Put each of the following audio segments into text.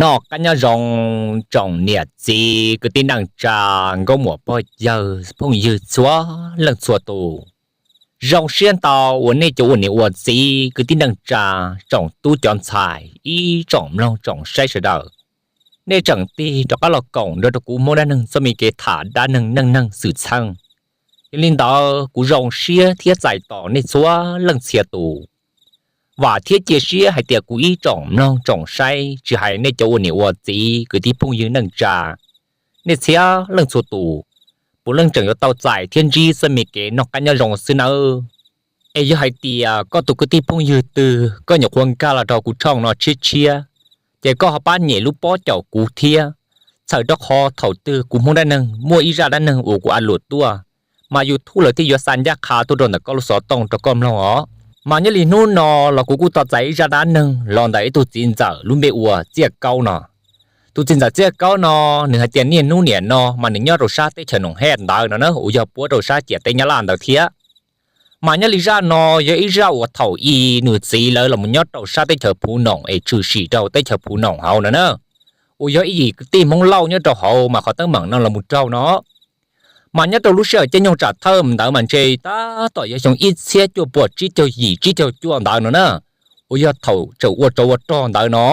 Noj qab nyob zoo tsoom niam txiv kwv tij neej tsa, nkauj muam pog yawg phooj ywg txhua leej txhua tus. Zoo siab ntau uas nej cov ua niam ua txiv kwv tij neej tsa, tsoom tub cov ntxhais ib tsoom mloog tsoom saib sawv daws, nej tseem tig rov qab los koom nrog rau kuv Hmoob dab neeg txoj me kev tham dab neeg neej neeg xwm txheej. Yog li ntawd kuv zoo siab thiab txais tos nej txhua leej txhia tus. Vam thiab cia siab hais tias kuv ib tsoom mloog tsoom saib, tsis hais nej cov ua niam ua txiv kwv tij phooj ywg neej tsa, nej txhia leej txhua tus puav leej tseem yuav tau txais thiab ntsib txoj me kev noj qab nyob zoo xwb nawb. Es yog hais tias koj tus kwv tij phooj ywg twg koj nyuam qhuav nkag los rau kuv channel no tshiab tshiab, ces koj ho pab nyem lub pob caum kuv thiab, txhawm rau qhov thaum twg kuv Hmoob dab neeg muaj ib zaj dab neeg uas kuv a luam tuaj, mas YouTube lawv thiaj yuav xa ncaj qha tuaj rau ntawm koj lub xov tooj rau koj mloog os. Mas nyob li hnub no los kuv kuj tau txais ib zaj dab neeg los ntawm ib tug txiv ntxawm lub npe ua Txiaj Kaub no. Tus txiv ntxawm Txiaj Kaub no, nws hais tias niaj hnub niam no mas nws nyob rau sab teb chaws Noom Hej ntawd no na, uas yog puab rau sab ciam teb Nyab Laj ntawd thiab. Mas nyob li zaj no yog ib zaj uas thaum i nws txiv lawv los nyob rau sab teb chaws Phuv Noom es tshwm sim rau teb chaws Phuv Noom hauv no na, uas yog ib yim kwv tij Hmoob Lauj nyob rau hauv mas qhov teeb meem no los mus raug no. Mas nyob rau lub sij hawm caij nyoog tsam thawj ntawd mas ntshe tab tom yog xyoo ib txhiab cuaj puas tsib caug yim tsib caug cuaj ntawd no na, uas yog thaum tseem ua tsov ua rog ntawd no.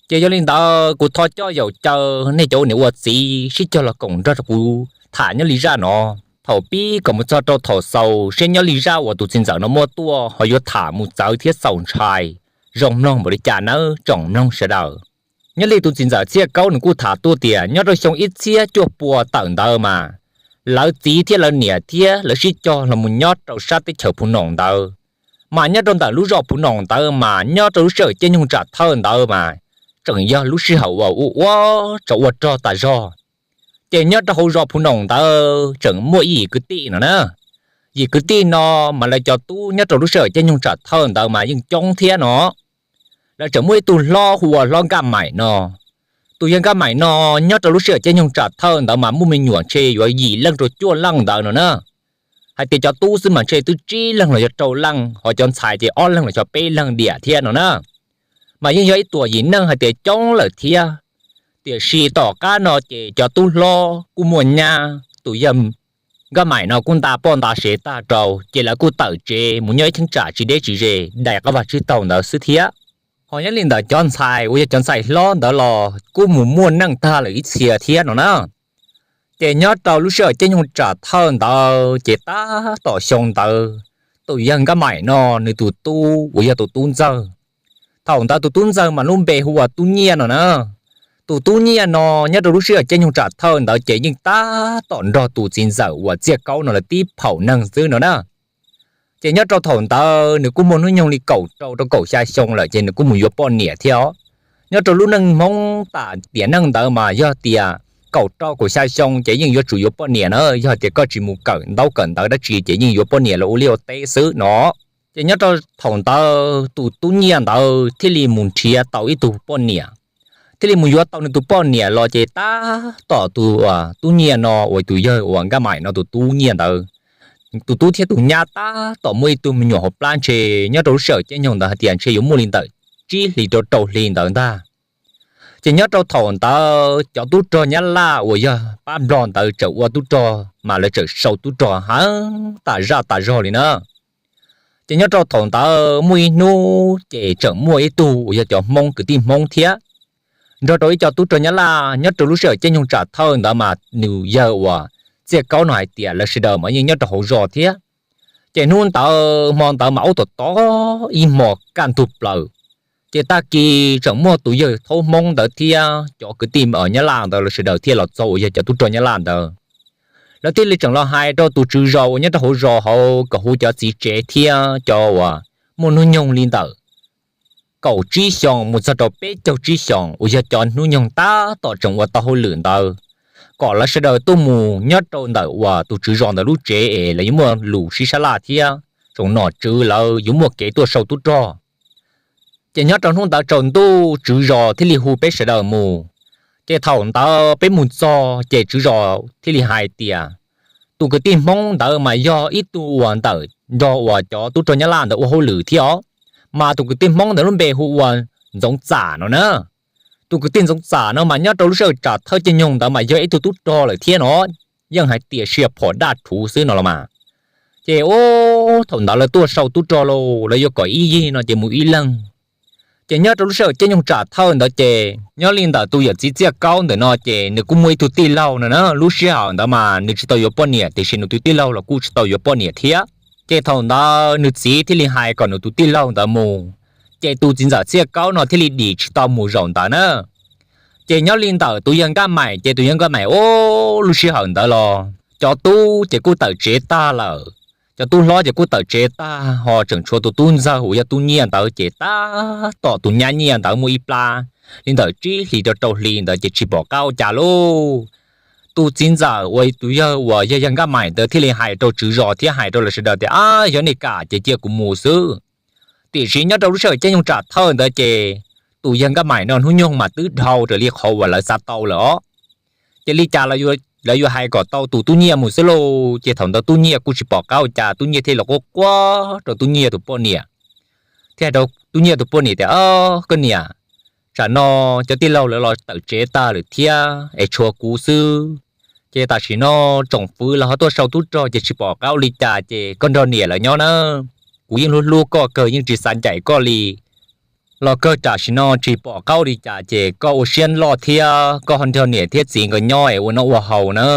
Ces yog li ntawd kuv thov coj yaum caw nej cov ua niam ua txiv sib cog los koom nrog rau kuv tham nyob li zaj no, thaum pib kom mus txog rau thaum xaus seb nyob li zaj uas tus txiv ntxawm no muaj tuaj ho yuav tham mus txawv thiab xaus ntshai zoo mloog npaum li cas nawb tsoom mloog sawv daws. Nyob li tus txiv ntxawm Txiaj Kaub nws kuj tham tuaj tias nyob rau xyoo ib txhiab cuaj puas tawm ntawd mas, lawv txiv thiab lawv niam thiab lawv sib cog los mus nyob rau sab teb chaws Phuv Noom ntawd. Mas nyob rau ntawm lub zos Phuv Noom ntawd mas nyob rau lub sij hawm caij nyoog tsam thawj ntawd mas tseem yog lub sij hawm uas ua ua tsov ua rog tas zog. Ces nyob rau hauv zos Phuv Noom ntawd tseem muaj ib yim kwv tij no na. Yim kwv tij no mas lawv cov tub nyob rau lub sij hawm caij nyoog tsam thawj ntawd mas yeej coob thiab no. Lawv tseem muaj ib tug hlob hu ua hlob Nkaj Maim no. Tus yawg Nkaj Maim no nyob rau lub sij hawm caij nyoog tsam thawj ntawd mas muaj me nyuam ntshe yuav yim leej rau cuaj leej ntawd no na. Hais tias cov tub xwb mas ntshe twb tsib leeg los yog rau leej, ho cov ntxhais ces ob leeg los xyov peb leeg diam thiab no na. Mas yeej yog ib tuam yim neeg hais tias coob lawm thiab. Tiam sis tom qab no ces cov tub hlob kuj muaj nyab, tus yawg Nkaj Maim no kuj nta poj nta sev tag rau, ces lawv kuj tawm tsev mus nyob ib cheeb tsam tsis deb tsis ze dai qab vaj tsib taug ntawd xwb thiab. Ho nyob li ntawm cov ntxhais uas yog cov ntxhais hlob ntawd los kuj mus muaj neej tag lawm ib txhia thiab no na. Ces nyob rau lub sij hawm caij nyoog tsam thawj ntawd ces tab tom xyoo ntawd, tus yawg Nkaj Maim no nws tus tub uas yog tus tub ntxawg, thaum ntawd tus tub ntxawg mas lub npe hu ua Tub Nyiaj no na. Tus Tub Nyiaj no nyob rau lub sij hawm caij nyoog tsam thawj ntawd ces yeej tab tom nrog tus txiv ntxawm uas Txiaj Kaub no lawv tib phaum neeg xwb no na. Ces nyob rau thaum ntawd nws kuj muaj hnub nyoog li kaum rau rau kaum xya xyoo lawm ces nws kuj mus yuav poj niam thiab os. Nyob rau lub neej Hmoob tam tiam neej ntawd mas yog tias kaum rau kaum xya xyoo ces yeej yuav tsum yuav poj niam na, yog tias koj tsis mus kawm ntaub kawm ntawv dab tsi ces yeej yuav poj niam los ua liaj ua teb xwb no. Ces nyob rau thaum ntawd tus Tub Nyiaj ntawd thiaj li mus nrhiav tau ib tug poj niam, thiaj li mus yuav tau nws tus poj niam los ces tab tom tus Tub Nyiaj no uas tus yawg uas Nkaj Maim no tus Tub Nyiaj ntawd, tus tub thiab tus nyab tab tom muaj ib tug me nyuam hauv plab ntshe nyob rau lub sij hawm caij nyoog ntawd hais tias ntshe yuav muaj li ntawm tsib hlis rau rau hli ntawd ntag. Ces nyob rau thaum ntawd cov tub rog Nyab Laj uas yog pab Nplog ntawd tseem ua tub rog mas lawv tseem sau tub rog heev tas zaj tas zog li na. Ces nyob rau thaum ntawd muaj ib hnub ces tseem muaj ib tug uas yog cov Hmoob kwv tij Hmoob thiab, nrog rau ib co tub rog Nyab Laj nyob rau lub sij hawm caij nyoog tsam thawj ntawd mas nws yawg uas Txiaj Kaub no hais tias lawv sawv daws mas yeej nyob rau hauv zos thiab. Ces hnub ntawd hmo ntawd mas ub tom tom ib hmo kaj ntug plaws. Ces tag kis tseem muaj tus yawg thaub Hmoob ntawd thiab cov kwv tij Nyab Laj ntawd lawv sawv daws thiaj los txog uas yog cov tub rog Nyab Laj ntawd. Lawv thiaj li tseem los hais rau tus tswv zos uas nyob rau hauv zos hauv kom hu cov txiv tsev thiab cov uas muaj hnub nyoog li ntawm kaum tsib xyoos mus txog rau peb caug tsib xyoos uas yog cov hnub nyoog tab tom tseem ua tau hauj lwm ntawd, kom lawv sawv daws tuaj mus nyob rau ntawm uas tus tswv zos ntawd lub tsev es lawv yuav muaj lus sib sab laj thiab tsoom nom tswv lawv yuav muaj kev tuaj sau tub rog. Ces nyob rau hnub ntawd tsaus ntuj tswv zos thiaj li hu peb sawv daws mus. Ces thaum ntawd peb mus txog ces tswv zos thiaj li hais tias tus kwv tij Hmoob ntawd mas yog ib tug uas ntawm nrog uas cov tub rog Nyab Laj ntawd ua hauj lwm thiab os, mas tus kwv tij Hmoob ntawd lub npe hu ua Ntxoov Txam no na. Tus kwv tij Ntxoov Txam no mas nyob rau lub sij hawm tsam thawj caij nyoog ntawd mas yog ib tug tub rog lawm thiab no, yeej hais tias sia phom daj rhuv xwb no los mas. Ces o, thaum ntawd lawv tuaj sau tub rog lauj, lawv yuav kom ib yig no ces mus ib leeg. Ces nyob rau lub sij hawm caij nyoog tsam thawj ntawd ces nyob li ntawm tus yawm txiv Txiaj Kaub ntawm no ces nws kuj muaj ib tug tij laug no na, lub sij hawm ntawd mas nws tsis tau yuav poj niam tiam sis nws tus tij laug los kuj tsis tau yuav poj niam thiab. Ces thaum ntawd nws txiv thiaj li hais kom nws tus tij laug ntawd mus, ces tus txiv ntxawm Txiaj Kaub no thiaj li dim tsis tau mus zaum ntawd na. Ces nyob li ntawm tus yawg Nkaj Maim ces tus yawg Nkaj Maim o, lub sij hawm ntawd los cov tub ces kuj tawm tsev tag lawm, cov tub hlob ces kuj tawm tsev tag ho tseem tshuav tus tub ntxawg uas yog tub Nyiaj ntawd ces tab tom tus nyab Nyiaj ntawd muaj ib plab li ntawm tsib hlis rau rau hli ntawd ces tsis pom qab ua cas lauj. Tus txiv ntxawm uas tus yawg uas yog yawg Nkaj Maim ntawd thiaj li hais rau tswv zos thiab hais rau lawv sawv daws tias, A, yog nej kam ces cia kuv mus xwb. Tiam sis nyob rau lub sij hawm caij nyoog tsam thawj ntawd ces tus yawg Nkaj Maim no hnub nyoog mas twb dhau raws li qhov uas lawv xav tau lawm os. Ces li cas lawv yuav hais kom tau tus tub Nyiaj mus xwb lauj. Ces thaum ntawd tub Nyiaj kuj tsis pom qab ua cas, tub Nyiaj thiaj los quaj quaj rau tub Nyiaj tus poj niam, thiab hais rau tub Nyiaj tus poj niam tias, Koj niam, tsam no cov tij laug lawv los tawm tsev tag lawm thiab es tshuav kuv xwb. Ces tam sim no tsoom fwv los ho tuaj sau tub rog ces tsis pom qab ua li cas ces koj nrog niam lawv nyob na. Kuv yeej hlub hlub koj kawg, yeej tsis xav ncaim koj li. Los kawg tam sim no tsis pom qab ua li cas ces koj ua siab loj thiab koj ho nrog niam thiab txiv nkawd nyob es ua noj ua haus na.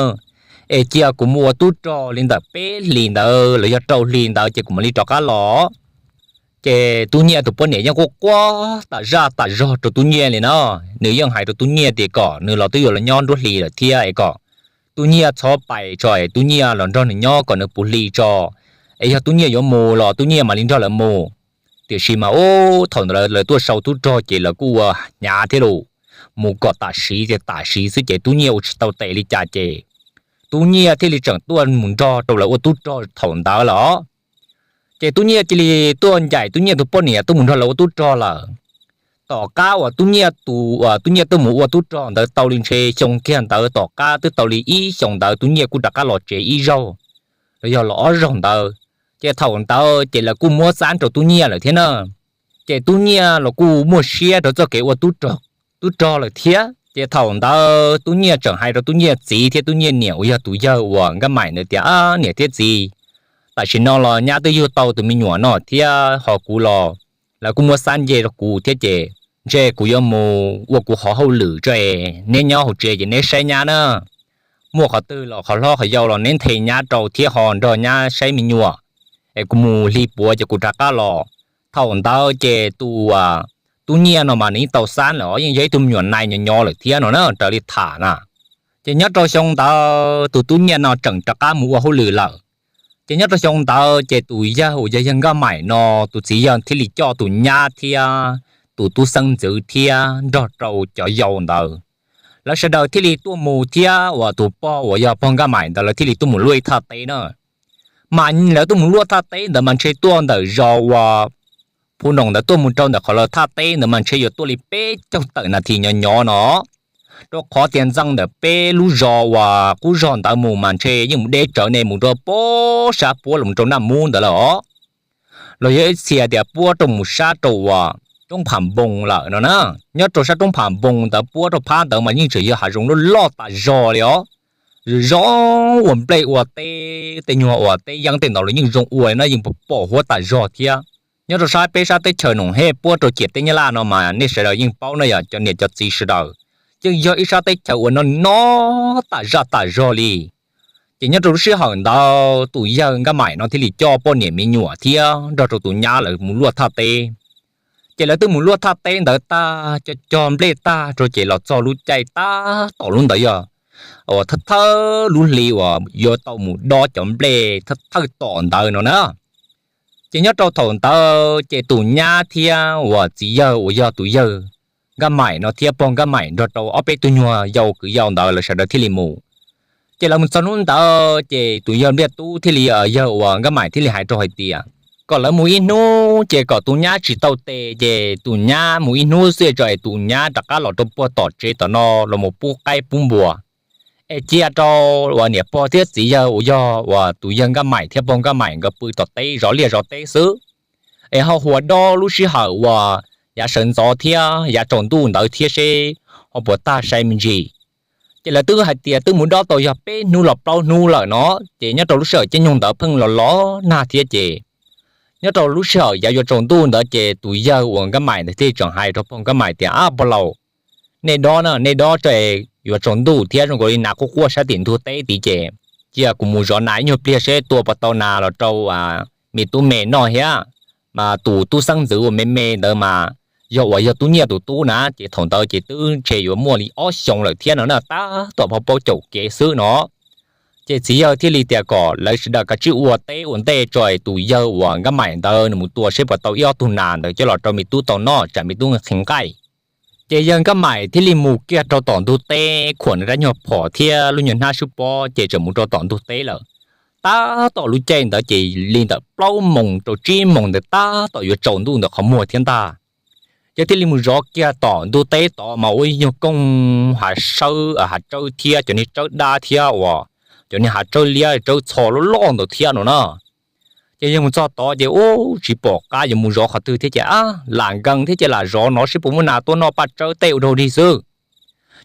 Es cia kuv mus ua tub rog li ntawm peb hlis ntawd los yog rau hli ntawd ces kuv mam li rov qab los. Ces tub Nyiaj tus poj niam yeej quaj quaj tas zaj tas zog rau tub Nyiaj li na. Nws yeej hais rau tub Nyiaj tias kom nws los twb yuav los nyob nruab hlis lawm thiab es kom tub Nyiaj txhob pais tso es tub Nyiaj los nrog nws nyob kom nws puv hli tso, es yog tub Nyiaj yuav mus los tub Nyiaj mam li nrog lawv mus. Tiam sis mas ub, thaum ntawd lawv tuaj sau tub rog ces lawv kuj ua hnyav thiab lauj, mus kom tam sim ces tam sim xwb ces tub Nyiaj ua tsis tau tes li cas ces tub Nyiaj thiaj li tseem tuaj mus nrog rau lawv ua tub rog thaum ntawd lawm. Ces tub Nyiaj cia li tuaj ncaim tub Nyiaj tus poj niam tuaj mus nrog lawv ua tub rog lawm. Tom qab uas tub Nyiaj tus, tub Nyiaj tuaj mus ua tub rog ntawd tau li ntshe xyoo kiag ntawd, tom qab twb tau li ib xyoos ntawd tub Nyiaj kuj rov qab los tsev ib zaug los yog los ob zaug ntawd. Ces thaum ntawd ces lawv kuj muab xab rau tub Nyiaj lawm thiab na. Ces tub Nyiaj los kuj muaj siab rau txoj kev ua tub rog lawm thiab. Ces thaum ntawd tub Nyiaj tseem hais rau tub Nyiaj txiv thiab tub Nyiaj niam uas yog tus yawg uas Nkaj Maim ntawd tias, Niam thiab txiv, tam sim no los nyab twb yug tau tus me nyuam no thiab ho kuv los lawv kuj muab xab nce rau kuv thiab ces ntshe kuv yuav mus ua kuv qhov hauj lwm tso es neb nyob hauv tsev ces neb saib nyab na. Muaj qhov twg los qhov hlob qhov yau los neb nthe nyab rau thiab ho nrog nyab saib me nyuam, es kuv mus hli puav ces kuv rov qab los. Thaum ntawd ces tus tub Nyiaj no mas nws yeej tau xab lawm os, yeej yog ib tug me nyuam nais nyo nyo lawm thiab no na raws li tham na. Ces nyob rau xyoo ntawd tus tub Nyiaj no tseem rov qab mus ua hauj lwm lawm. Ces nyob rau xyoo ntawd ces tus yawg uas yog yawg Nkaj Maim no tus txiv yawg thiaj li coj tus nyab thiab tus tub xeeb ntxwv thiab nrog rau cov yau ntawd, lawv sawv daws thiaj li tuaj mus thiab uas tus pog uas yog pog Nkaj Maim ntawd lawv thiaj li tuaj mus luaj ib thaj teb na. Mas lawv tuaj mus luaj thaj teb ntawd mas ntshe tuaj ntawm zos uas Phu Noom ntawd tuaj mus rau ntawm qhov lawv thaj teb ntawd mas ntshe yuav tuaj li peb caug tawm nas this nyo nyo no, rau qhov tias ntxeev ntawm peb lub zos uas qub zog ntawd mus mas ntshe yeej mus deb tsawv ne, mus rau pob sab puab los rau Naj Mub ntawd lawm os. Los yog ib txhia tias puab rau mus sab rau uas Roob Pham Npoo lawm no na. Nyob rau sab Roob Pham Npoo ntawd puab rau phab ntawd mas yeej tseem yog hav zoov loj loj tas zog li os. Zoo ua nplej ua teb, tej nyuag uas teb yeeb tej ntawd los yeej zoo ua li no, yeej pom huab tas zog thiab. Nyob rau sab peb sab teb chaws Noom Hej puab rau ciam teb Nyab Laj no mas nej sawv daws yeej paub na, yog cov niam cov txiv sawv daws, yeej yog ib sab teb chaws uas no no tas zaj tas zog li. Ces nyob rau lub sij hawm ntawd tus yawg Nkaj Maim no thiaj li coj poj niam me nyuam thiab nrog rau tus nyab lawv mus luaj thaj teb. Ces lawv twb mus luaj thaj teb ntawd tag, cog cog nplej tag rau ces los txog lub caij tab tom lub ntawd yog uas thawj thawj lub hli uas yuav tau mus dob cov nplej thawj thawj tom ntawd no na. Ces nyob rau thaum ntawd ces tus nyab thiab uas txiv yawg uas yog tus yawg Nkaj Maim no thiab pog Nkaj Maim nrog rau ob peb tug nyuag yau kwv yau ntawd lawv sawv daws thiaj li mus. Ces lawv mus txog hnub ntawd ces tus yawg Npliaj Tub thiaj li, yawg uas Nkaj Maim thiaj li hais rau hais tias kom lawv mus ib hnub ces kom tus nyab tsis tau tes ces tus nyab mus ib hnub xwb tso es tus nyab rov qab los rau puag tom tsev tom no los mus pub qaib pub npua. Es cia rau uas niam pog thiab txiv yawg uas yog uas tus yawg Nkaj Maim thiab pog Nkaj Maim nkawd pw tom teb zov liaj zov teb xwb. Es ho hu ua dob lub sij hawm uas yav sawv ntxov thiab yav tsaus ntuj ntawd thiab seb ho puas tag sai me ntsis. Ces lawv twb hais tias twb mus dob tau yog peb hnub los plaub hnub lawm no, ces nyob rau lub sij hawm caij nyoog ntawd pheej los los nag thiab ces nyob rau lub sij hawm yav yuav tsaus ntuj ntawd ces tus yawg uas Nkaj Maim ntawd thiaj tseem hais rau pog Nkaj Maim tias, Ab pog laus, nej dob na, nej dob tso, yuav tsaus ntuj thiab zoo nkaus li nas quaj quaj sab tim ntug teb tid ces cia kuv mus zov nas ib nyuag pliag seb tua puas tau nas los rau me tub me noj thiab. Mas tus tub xeeb ntxwv uas me me ntawd mas yog uas yog Tub Nyiaj tus tub na, ces thaum ntawd ces twb ntshe yuav muaj li ob xyoos lawm thiab no na, tab tom paub paub caum kev xwb no. Ces txiv yawg thiaj li tias kom lawv sawv daws kav tsij ua teb ua ntej tso, tus yawg uas Nkaj Maim ntawd nws mus tua seb puas tau ib ob tug nas ntawd coj los rau me tub tau noj tsam me tub nqhis nqaij. Ces yawg Nkaj Maim thiaj li mus kiag rau tom ntug teb khuam nws rab nyuag phom thiab lub nyuag hnab swb pob ces tseem mus rau tom ntug teb lawm. Tab tom lub caij ntawd ces li ntawm plaub moos rau tsib moos ntawd tab tom yuav tsaus ntuj ntawm qhov muag thiab ntag. Yawg thiaj li mus zov kiag tom ntug teb tod mas ua ib nyuag koog hav sawb hav tsawb thiab cov niag tsawb dab thiab uas cov niag hav tsawb liab tsawb txho loj loj ntawd thiab no na. Ces yawg mus txog tod ces ub tsis pom qab yuav mus zov qhov twg thiab ces ab lam nkees thiab ces lam zov no seb puas muaj nas tuaj noj paj tsawb tej ua rau dig xwb.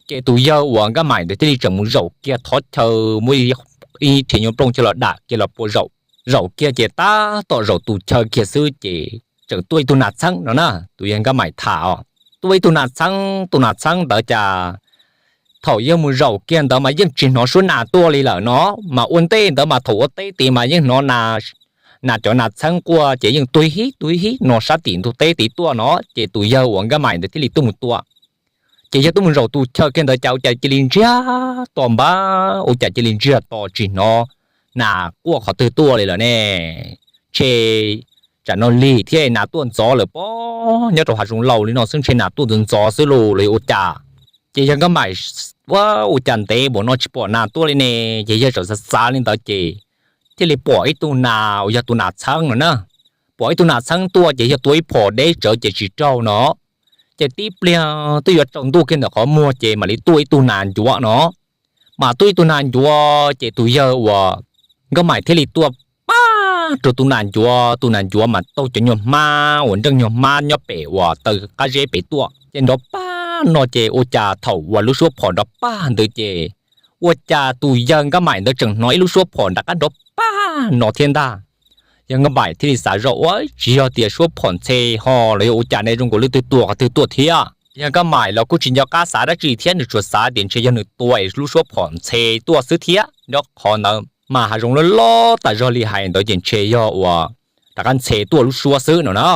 Ces tus yawg uas Nkaj Maim ntawd thiaj li tseem mus zaum kiag thov chaw muab ib rhiav nyuag nplooj coj los dam kiag los pua zaum. Zaum kiag ces tab tom zaum tus chaw kiag xwb ces tseem tuaj ib tug nas txheeb no na, tus yawg Nkaj Maim tham os. Tuaj ib tug nas txheeb, tus nas txheeb ntawd cas thaum yawg mus zaum kiag ntawd mas yeej tsis hnov suab nas tuaj li lawm no, mas ua ntej ntawd mas thaum ua teb tid mas yeej hnov nas, cov nas txheeb quaj ces yeej tuag hib tuag hib no sab tim ntug teb tid tuaj no, ces tus yawg uas Nkaj Maim ntawd thiaj li tuaj mus tua. Ces yawg tuaj mus zaum tus chaw kiag ntawd cas ua cas cia li ntsiag to npab, ua cas cia li ntsiag to tsis hnov nas quaj qhov twg tuaj li lawm ne. Ntshe tsam no lig thiab nas tuaj ntxov lawm pob, nyob rau hav zoov laus li no xwb ntshe nas tuaj ntxov ntxov xwb los ua cas. Ces yawg Nkaj Maim ua ua cas ntev npaum no tsis pom nas tuaj li ne, ces yawg txawm xav xav li ntawd ces thiaj li pom ib tug nas uas yog tus nas txheeb no na. Pom ib tug nas txheeb tuaj ces yawg tua ib phom deb tsawv ces tsis raug no. Ces tib pliag twb yuav tsaus ntuj kiag ntawm qhov muag ces mam li tuaj ib tug nas ncuav no. Mas tuaj ib tug nas ncuav ces tus yawg uas Nkaj Maim thiaj li tuaj pab rau tus nas ncuav, tus nas ncuav mas taug cov nyuag hmab uas nreej nyuag hmab nyob pem uas taw qab zeb pem tuaj ces nrov pab no ces ua cas thaum uas lub suab phom nrov pab ntawd ces ua cas tus yawg Nkaj Maim ntawd tseem hnov ib lub suab phom nram qab nrov pab no thiab ntag. Yawg Nkaj Maim thiaj li xav zoj ua tsis yog tias suab phom ntxhe ho los yog ua cas ne, zoo nkaus li twg tua qhov twg tuaj thiab. Yawg Nkaj Maim los kuj tsis nco qab xav dab tsi thiab, nws tsuas xav tias ntshe yog nws tua es lub suab phom ntxhe tuaj xwb thiab, nyob qhov ntawd mas hav zoov loj loj tas zog li hais ntawd ces ntshe yog uas rov qab ntxhe tuaj lub suab xwb no na.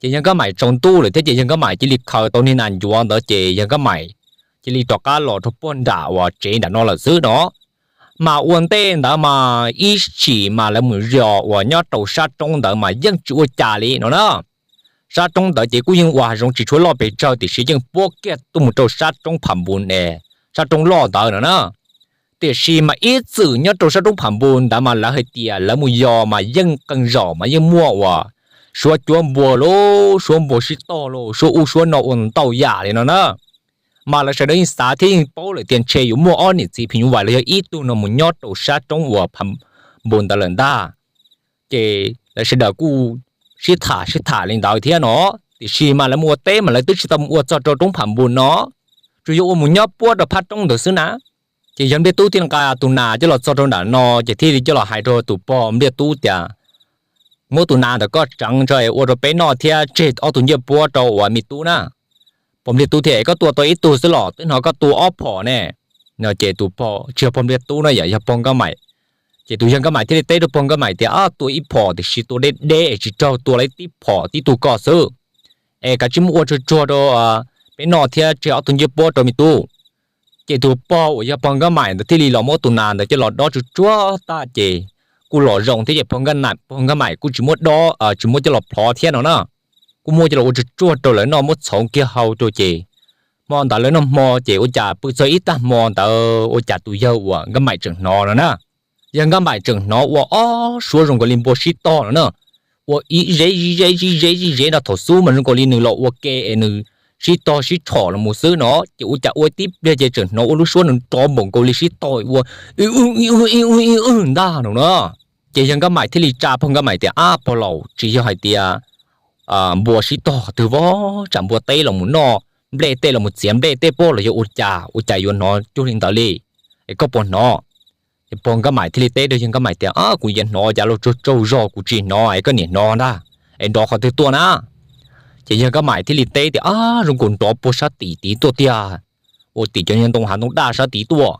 Ces yawg Nkaj Maim tsaus ntuj lawm thiab ces yawg Nkaj Maim cia li khaws tau niag nas ncuav ntawd ces yawg Nkaj Maim cia li rov qab los rau puag nram uas tsev nram no lawm xwb no. Mas ua ntej ntawd mas ib chim mas lawv mus zos uas nyob rau sab roob ntawd mas yeej tsis ua cas li no na. Sab roob ntawd ces kuj yeej ua hav zoov tsis tshua loj pes tsawg tiam sis yeej puab kiag tuaj mus rau sab roob Pham Npus es sab roob loj ntawd no na. Tiam sis mas ib txwm nyob rau sab roob Pham Npus ntawd mas lawv hais tias lawv mus yos mas yeej qee zaum mas yeej muaj uas suab cuab npua lauj, suab npua sib tog lauj, suab ub suab no ua ntau yam li no na. Mas lawv sawv daws yeej xav thiab yeej paub lawm tias ntshe yuav muaj ob niam txiv phim nyuj vais los yog ib tug no mus nyob rau sab roob uas Pham Npus ntawd lawm ntag. Ces lawv sawv daws kuj sib tham sib tham li ntawd thiab no, tiam sis mas lawv mus ua teb mas lawv twb tsis tau mus ua txog rau roob Pham Npus no, tsuas yog ua mus nyob puab rau phab roob ntawd xwb na. Ces yawg Npliaj Tub thiaj nqa tus nas coj los txog rau nram no ces thiaj li coj los hais rau tus pog Npliaj Tub tias, muab tus nas ntawm koj tseev tso es ua rau peb noj thiab tseg ob tug ncej puab rau uas me tub na. Pog Npliaj Tub thiaj, es koj tua tau ib tug xwb los twb hnov koj tua ob phom ne. No ces tus pog, tsis yog pog Npliaj Tub no yom, yog pog Nkaj Maim. Ces tus yawg Nkaj Maim thiaj li teb rau pog Nkaj Maim tias, tua ib phom tiam sis tua deb deb es tsis raug, tua lawm tib phom tib tug koj xwb. Es kav tsij muab ua tsuag tsuag rau peb noj thiab tseg ob tug ncej puab rau me tub. Ces tus pog uas yog pog Nkaj Maim ntawd thiaj li los muab tus nas ntawd coj los dob tsuag tsuag tag ces kuj los zoo thiab ces pog Nkaj Maim kuj tsis muab dob, tsis muab coj los plhov thiab no na. Kuj muab coj los ua tsuag tsuag rau lawv noj, muab txhoov kiag hau rau ces hmo ntawd lawv noj hmo ces ua cas pw txog ib tag hmo ntawd ua cas tus yawg uas Nkaj Maim tseem hnov no na. Yawg Nkaj Maim tseem hnov ua ob suab zoo nkaus li npua sib tog no na. Ua ib zeb ib zeb ib zeb ib zeb no, thaum xub mas zoo nkaus li nws los ua ke es nws sib tog sib tshom los mus xwb no, ces ua cas ua tib pliag ces tseem hnov ua lub suab nws nrov npaum nkaus li sib tog ua ib ib ib ntag no na. Ces yawg Nkaj Maim thiaj li tsa pog Nkaj Maim tias, ab pog laus, tsis yog hais tias npua sib tog qhov twg, vov tsam npua teb los mus noj nplej tej los mus txiav nplej tej pob los yog ua cas, ua cas yuav hnov cuag li ntawd li, es koj puas hnov? Pog Nkaj Maim thiaj li teb rau yawg Nkaj Maim tias, Kuv yuav hnov cas los tsaug tsaug zog, kuv tsis hnov es koj niam hnov ntag, es nrov qhov twg tuaj na? Ces yawg Nkaj Maim thiaj li teb tias, Ab, zoo nkaus nrov puag sab tim tid tuaj tiag, ua tim cov ntoo hav ntoo daj sab tid tuaj.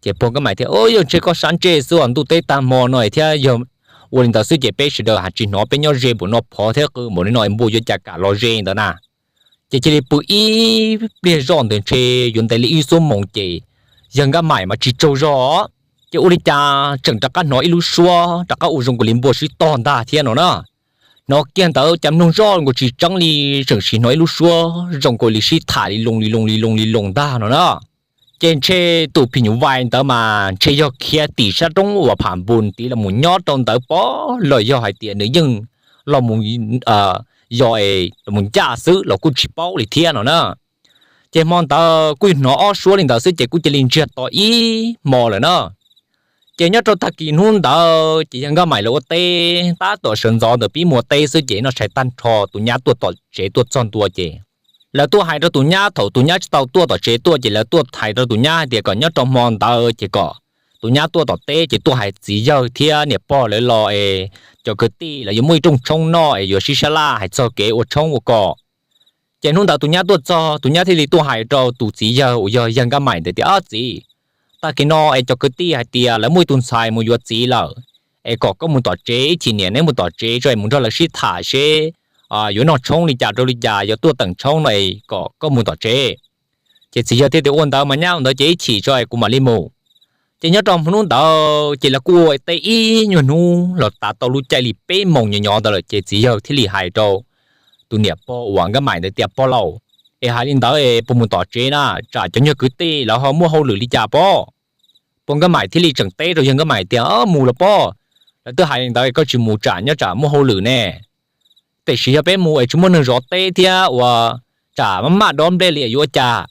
Ces pog Nkaj Maim thiaj, Yog ntshe koj sab ntsej xwb os, ntuj teb tag hmo no thiab yog ua li ntawd xwb ces peb sawv daws haj tsis hnov, peb nyob ze npaum no phov thiab qw npaum li no es npua yuav cas kam los ze ntawd na. Ces cia li pw ib pliag zoj ntawd ntshe yuav ntev li ib xuab moos ces yawg Nkaj Maim mas tsis tsaug zog. Ces ua li cas tseem rov qab hnov ib lub suab rov qab ua zoo nkaus li npua sib tog ntag thiab no na. Hnov kiag ntawd cas mloog zoj nkaus tsis tseeb li, tseem sim hnov ib lub suab zoo nkaus li sib tham li loo li loo li loo li loo ntag no na. Ces ntshe tus phim nyuj vais ntawd mas ntshe yog khiav tim sab roob uas Pham Npus tid los mus nyob rau ntawd pob los yog hais tias nws yeej los mus, yog los mus ncaj xwb los kuj tsis paub li thiab no na. Ces hmo ntawd kuj hnov ob suab li ntawd xwb ces kuj cia li ntsiag to ib hmo lawm na. Ces nyob rau tag kis hnub ntawd ces yawg Nkaj Maim lawv ua teb tab tom sawv ntxov ntawm pib muas teb xwb ces noj tshais tag nrho tus nyab tuaj tom tsev tuaj txog ntua ces lawv tuaj hais rau tus nyab, thaum tus nyab tsis tau tuaj tom tsev tuaj ces lawv tuaj hais rau tus nyab hais tias kom nyob rau hmo ntawd ces kom tus nyab tuaj tom teb ces tuaj hais txiv yawg thiab niam pog lawv los es cov kwv tij lawv yuav muaj ib rooj tshoob noj es yuav sib sab laj hais txog kev ua tshoob ua kos. Ces hnub ntawd tus nyab tuaj txog, tus nyab thiaj li tuaj hais rau tus txiv yawg uas yog yawg Nkaj Maim ntawd tias, Ob txiv, tag kis no es cov kwv tij hais tias lawv muaj ib tug ntxhais mus yuav txiv lawm, es kom koj mus tom tsev ib chim, niam neb mus tom tsev tso es mus nrog lawv sib tham seb yuav noj tshoob li cas rau li cas, yuav tuaj teem tshoob no es kom koj mus tom tsev. Ces txiv yawg thiaj tias, Ua ntawd mas nyab, ua ntawd ces ib chim tso es kuv mam li mus. Ces nyob rau hnub ntawd ces lawv kuj ua teb ib nyuag hnub los tas tau lub caij li peb moos nyob nyob ntawd lawm ces txiv yawg thiaj li hais rau tus niam pog uas Nkaj Maim ntawd tias, Pog laus, es hais li ntawd es puas mus tom tsev na, tsam cov nyuag kwv tij lawv ho muaj hauj lwm li cas pob? Pog Nkaj Maim thiaj li tseem teb rau yawg Nkaj Maim tias, Mus los pob, lawv twb hais li ntawd koj tsis mus tsam nyob tsam muaj hauj lwm ne. Tiam sis yog peb mus es tsis muaj neeg zov teb thiab ua tsam maj maj dob nplej li yuav ua cas?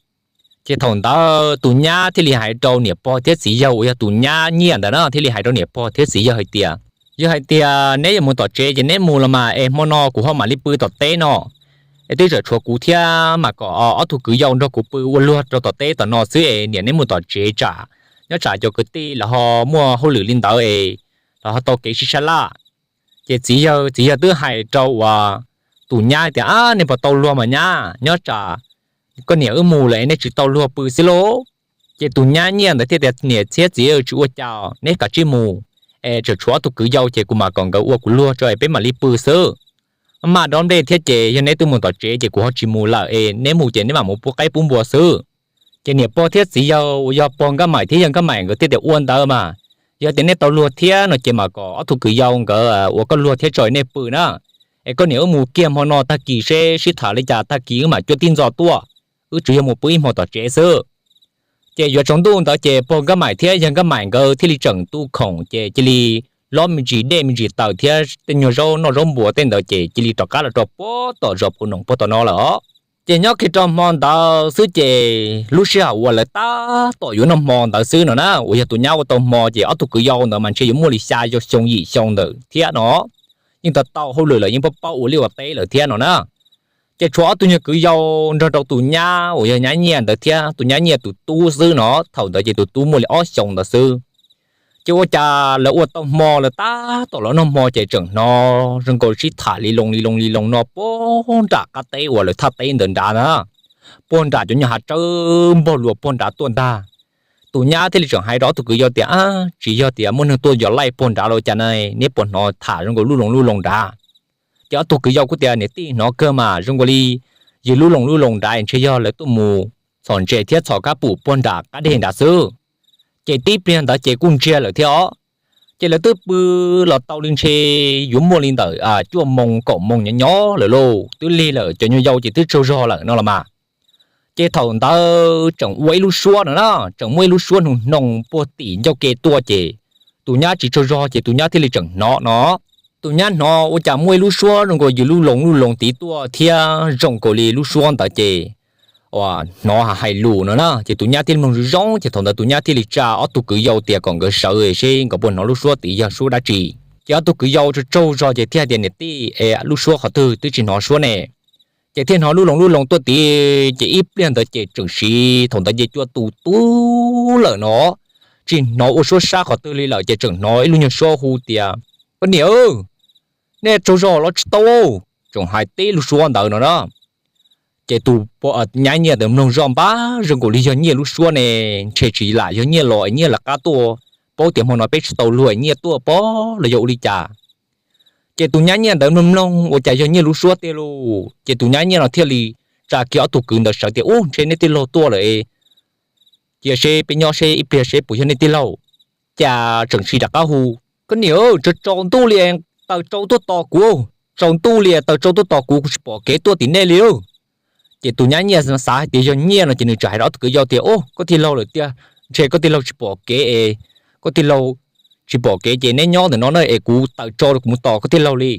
Ces thaum ntawd tus nyab thiaj li hais rau niam pog thiab txiv yawg uas yog tus nyab nyiaj ntawd na, thiaj li hais rau niam pog thiab txiv yawg hais tias, Yog hais tias neb yuav mus tom tsev ces neb mus los mas es hmo no kuv ho mam li pw tom teb no. Es twb tseem tshuav kuv thiab mas kom ob tug kwv yau nrog kuv pw ua luag rau tom teb tom no xwb es niam neb mus tom tsev tsam nyob tsam cov kwv tij lawv ho muaj hauj lwm li ntawd es lawv ho tau kev sib sab laj. Ces txiv yawg, txiv yawg twb hais rau uas tus nyab tias, Ab, nej puas tau luag mas nyab, nyob tsam koj niam wb mus lawm es nej tsis tau luag pw xwb lauj. Ces tus nyab nyiaj ntawd thiaj tias, Niam thiab txiv, tsis ua cas, neb kav tsij mus, es tseem tshuav ob tug kwv yau ces kuv mam kom nkawd ua kuv luag tso es peb mam li pw xwb. Maj dob nplej thiab ces yog neb twb mus tom tsev ces kuv ho tsis mus lawm es neb mus ces neb mam mus pub qaib pub npua xwb. Ces niam pog thiab txiv yawg uas yog pog Nkaj Maim thiab yawg Nkaj Maim nkawd thiaj tias, Ua ntawd mas, yog tias nej tau luag thiab no ces mam kom ob tug kwv yau nkawd ua koj luag thiab tso nej pw na. Es koj niam wb mus kiag hmo no, tag kis seb sib tham li cas tag kis wb mam cuab tib ntxo tuaj, wb tsuas yog mus pw ib hmo tom tsev xwb. Ces yuav tsaus ntuj ntawd ces pog Nkaj Maim thiab yawg Nkaj Maim nkawd thiaj li tseem tu khoom ces cia li lob me ntsis dej me ntsis taws thiab tej nyuag zaub noj zaub npua tej ntawd ces cia li rov qab los rau puag tom zos Phu Noom puag tom no lawm os. Ces nyob kiag rau hmo ntawd xwb ces lub sij hawm uas lawv tab tom yuav noj hmo ntawd xwb no na, uas yog tus nyab ua tau hmo ces ob tug kwv yau ntawd mas ntshe yuav muaj li xya yim xyoo ntawd thiab no, yeej tau tau hauj lwm lawm, yeej paub paub ua liaj ua teb lawm thiab no na. Ces tshuav ob tug nyuag kwv yau nrog rau tus nyab uas yog nyab nyiaj ntawd thiab tus nyab nyiaj tus tub xwb no, thaum ntawd ces tus tub muaj li ob xyoos ntawd xwb. Ces ua cas lawv ua tau hmo lawv tab tom los noj hmo ces tseem hnov zoo nkaus sib tham li loo li loo li loo no puag nram qab teb uas lawv thaj teb ntawd nrad na, puag nram cov nyuag hav tsawb npog luas puag nrad tuaj ntag. Tus nyab thiaj li tseem hais rau ob tug kwv yau tias, Ab, tsis yog tias muaj neeg tuaj yos laij puag nrad los cas ne, neb puas hnov tham zoo nkaus lub loo lub loo nrad? Ces ob tug kwv yau kuj tias, Niam tij, hnov kawg mas, zoo nkaus li yog lub loo lub loo nrad ntshe yog lawv tuaj mus txhom ntses thiab txhom kab pum puag nram qab deg nrad xwb. Ces tib pliag ntawd ces kuj ntsiag lawm thiab os. Ces lawv twb pw los tau li ntshe yuav muaj li ntawm cuaj moos kaum moos nyob nyob lawm lauj, twb lig lawm, cov nyuag yau ces twb tsaug zog lawm no los mas. Ces thaum ntawd tseem ua ib lub suab no na, tseem muaj ib lub suab hnoos hnoos puag tim ncauj ke tuaj ces tus nyab tsis tsaug zog ces tus nyab thiaj li tseem hnov no. Tus nyab hnov ua cas muaj ib lub suab zoo nkaus yws lub loo lub loo tid tuaj thiab zoo nkaus li lub suab ntawd ces hnov hais lus no na, ces tus nyab thiaj li mloog zoo zoo ces thaum ntawd tus nyab thiaj li tsa ob tug kwv yau tias kom nkawd sawv seb nkawd puas hnov lub suab tid yog suab dab tsi. Ces ob tug kwv yau tsaug tsaug zog ces thiaj tias, Niam tij, es lub suab qhov twg twb tsis hnov suab ne. Ces thiaj hnov lub loo lub loo tuaj tid, ces ib pliag ntawd ces tseem siv thaum ntawd ces cua tu tu lawm no, tsis hnov ua suab sab qhov twg li lawm ces tseem hnov ib lub nyuag suab hu tias, Koj niam, nej tsaug zog los tsis tau. Tseem hais tib lub suab ntawd no na. Ces tus nyab nyiaj ntawd mloog zoj npab zoo nkaus li yog nyiaj lub suab ne, ntshe tsis lam yog nyiaj los es nyiaj lawv qab tuaj, paub tias hmo no peb tsis tau luag es nyiaj tuaj pob los yog ua li cas. Ces tus nyab nyiaj ntawd mloog mloog ua cas yog nyiaj lub suab tiag lauj, ces tus nyab nyiaj no thiaj li tsa kiag ob tug kwv ntawd sawv tias, Ub, ntshe nej tij laug tuaj lawm es cia seb peb nyob seb ib pliag seb puas yog nej tij laug. Cas tseem siv rov qab hu, Koj niam, tsaus tsaus ntuj li, taws tsau tuaj tos kuv, tsaus ntuj li taws tsau tuaj tos kuv, kuv tsis pom kev tuaj tim nej li. Ces tus nyab nyiaj xav hais tias yog nyiaj no ces nws txawm hais rau ob tug kwv yau tias, Ub, koj tij laug lawm tiag, ntshe koj tij laug tsis pom kev es, koj tij laug tsis pom kev ces neb nyob ntawm no na es kuv taws tsau kuv mus tos koj tij laug li.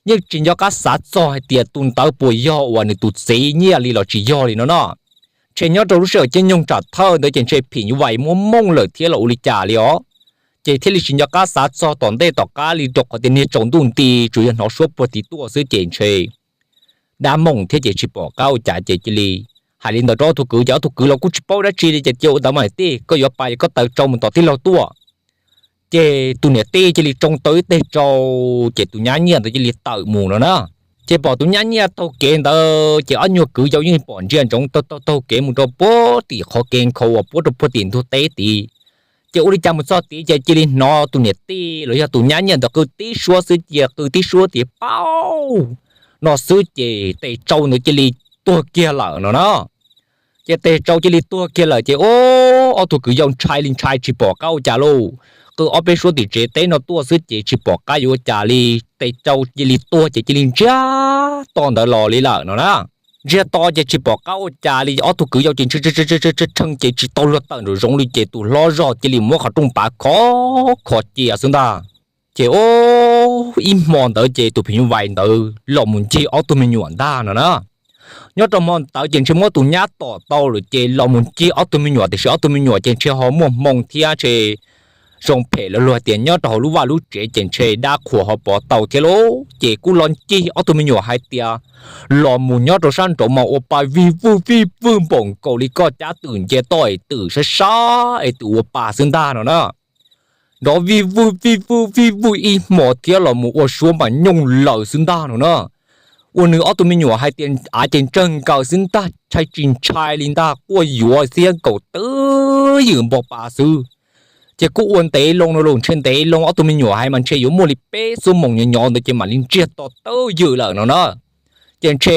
Yeej tsis nco qab xav txog hais tias tus ntawd puas yog uas nws tus txiv nyiaj li los tsis yog li no na. Ntshe nyob rau lub sij hawm caij nyoog tsam thawj ntawd ces ntshe phim nyuj vais muab mooj lawm thiab los ua li cas li os. Ces thiaj li tsis nco qab xav txog tom ntej tom qab li rau qhov tias niag tsaus ntuj nti tsuas yog hnov suab puag tid tuaj xwb ces ntshe dab moom thiab ces tsis pom qab ua cas ces cia li hais li ntawd rau ob tug kwv ces ob tug kwv los kuj tsis paub dab tsi li ces cia ua ntawd mas niam tij, koj yuav pais koj taws tsau mus tos tij laug tuaj. Ces tus niam tij cia li tsoo tau ib teg tsau, ces tus nyab nyiaj ntawd cia li tawm mus no na. Ces pom tus nyab nyiaj taug kev ntawd ces ob nyuag kwv yau yeej pom ntsia ntsoov taug taug taug kev mus rau puag tim qhov kev nkhaus uas puab rau puag tim ntug teb tid. Ces ua li cas mus txog tid ces cia li hnov tus niam tij los yog tus nyab nyiaj ntawd qw tib suab xwb, cia qw tib suab tias, Pauj! No xwb ces tes tsau ntawd cia li tuag kiag lawm no na. Ces tes tsau cia li tuag kiag lawm ces ob tug kwv yau ntshai li ntshai tsis pom qab ua cas lauj. Qw ob peb suab tim tsev teb no tuaj xwb ces tsis pom qab yuav ua cas li, tes tsau cia li tuag ces cia li ntsiag to ntawd los li lawm no na. Ntsiag to ces tsis pom qab ua cas li, ob tug kwv yau ces tshee ces tsis tau luag tawm nraum zoov li ces tus hlob zog cia li muab qhov rooj pav khov kho cia xwb ntag. Ces ib hmo ntawd ces tus phim nyuj vais ntawd los mus ncig ob tug me nyuam ntag no na. Nyob rau hmo ntawd ces ntshe muab tus nyab tom tau lawm ces los mus ncig ob tug me nyuam tiam sis ob tug me nyuam ces ntshe ho muaj hmoo thiab ntshe zoo phem lawv luag tias nyob rau hauv lub vaj lub tsev ces ntshe dab qhuas ho pov tau thiab lauj. Ces kuj los ncig ob tug me nyuam hais tias los mus nyob rau sab nraud mas ua pa vij vwj vij vwj npaum nkaus li koj cab twm nce toj es twm sab sab es twm ua pa xwb ntag no na. Nrov vij vwj vij vwj vij vwj ib hmos thiab los mus ua suab mas nyooj laws xwb ntag no na. Ua nws ob tug me nyuam hais tias av ces ntsawg nkaws xwb ntag, ntshai tsis ntshai li ntag, quaj yuav xiab nkaus twb ywm npog pa xwb. Ces kuj ua ntev loo no los ntshe ntev loo ob tug me nyuam hais mas ntshe yuav muaj li peb xuab moos nyob nyob ntawd ces mam li ntsiag to twb ywm lawm no na. Ces ntshe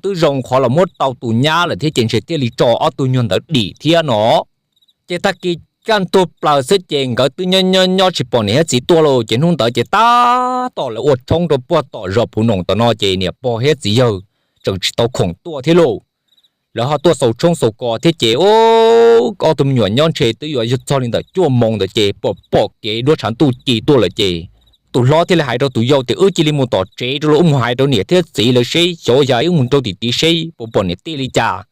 twb zoo qhov los muab tau tus nyab lawm thiab ces ntshe thiaj li tso ob tug nyuag ntawd dim thiab no. Ces tag kis kaj ntug plaws xwb ces nkawd twb nyob nyob nyob tsis pom niam thiab txiv tuaj lauj. Ces hnub ntawd ces tab tom lawv ua tshoob rau puag tom zos Phuv Noom tom no ces niam pog thiab txiv yawg tseem tsis tau khoom tuaj thiab lauj. Lawv ho tuaj xaus tshoob xaus kos thiab ces ob tug me nyuam nyob ntshe twb yuav txog li ntawm cuaj moos ntawd ces pom pom kev duab tshav ntuj ci tuaj lawm ces tus hlob thiaj li hais rau tus yau tias, Wb cia li mus tom tsev rau los wb mus hais rau niam thiab txiv lawv seb xyov yog wb mus rau tim tid seb puas pom niam tij li cas.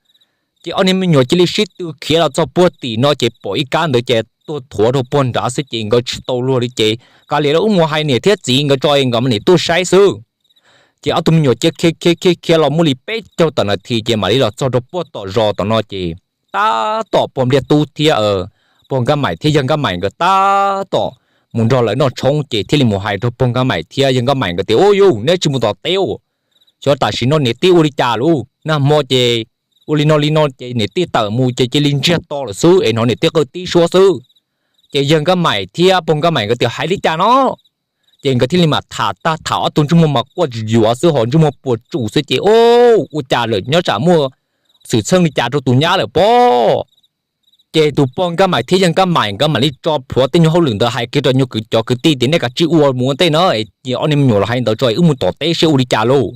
Ces ob niag me nyuam cia li sib tw khiav los txog puag tim no ces pom ib kab ntawd ces tuag thuav rau puag nrad xwb ces nkawd tsis tau luag li ces, Kav liam los wb mus hais niam thiab txiv nkawd tso nkawd mam li tuaj saib xwb. Ces ob tug me nyuam cia khiav khiav khiav khiav los muaj li peb caug tawm nas this ces mam li los txog rau puag tom zos tom no ces tab tom pog Npliaj Tub thiab pog Nkaj Maim thiab yawg Nkaj Maim nkawd tab tom mus nrog lawv noj tshoob ces thiaj li mus hais rau pog Nkaj Maim thiab yawg Nkaj Maim nkawd tias, Ub yus, neb tsis mus tom teb, xyov tam sim no niam tij ua li cas lauj? Nag hmo ces ua li no li no ces niam tij tawm mus ces cia li ntsiag to lawm xwb es hnov niam tij qw tib suab xwb. Ces yawg Nkaj Maim thiab pog Nkaj Maim nkawd tias, Hais li cas no? Ces nkawd thiaj li mam tham tag, tham ob tug ntsej muag mas quaj yuav xwb ho ntsej muag puas tsuaj xwb ces, Ub, ua cas lawm, nyob tsam muaj xwm txheej li cas rau tus nyab lawm pob? Ces tus pog Nkaj Maim thiab yawg Nkaj Maim nkawd mam li tso plhuav tej nyuag hauj lwm ntawd hais kiag rau nyuag kwv cov kwv tij tias, Nej kav tsij ua mus ua ntej na, wb ob niag me nyuam los hais ntawd tso wb mus tom teb seb ua li cas lauj.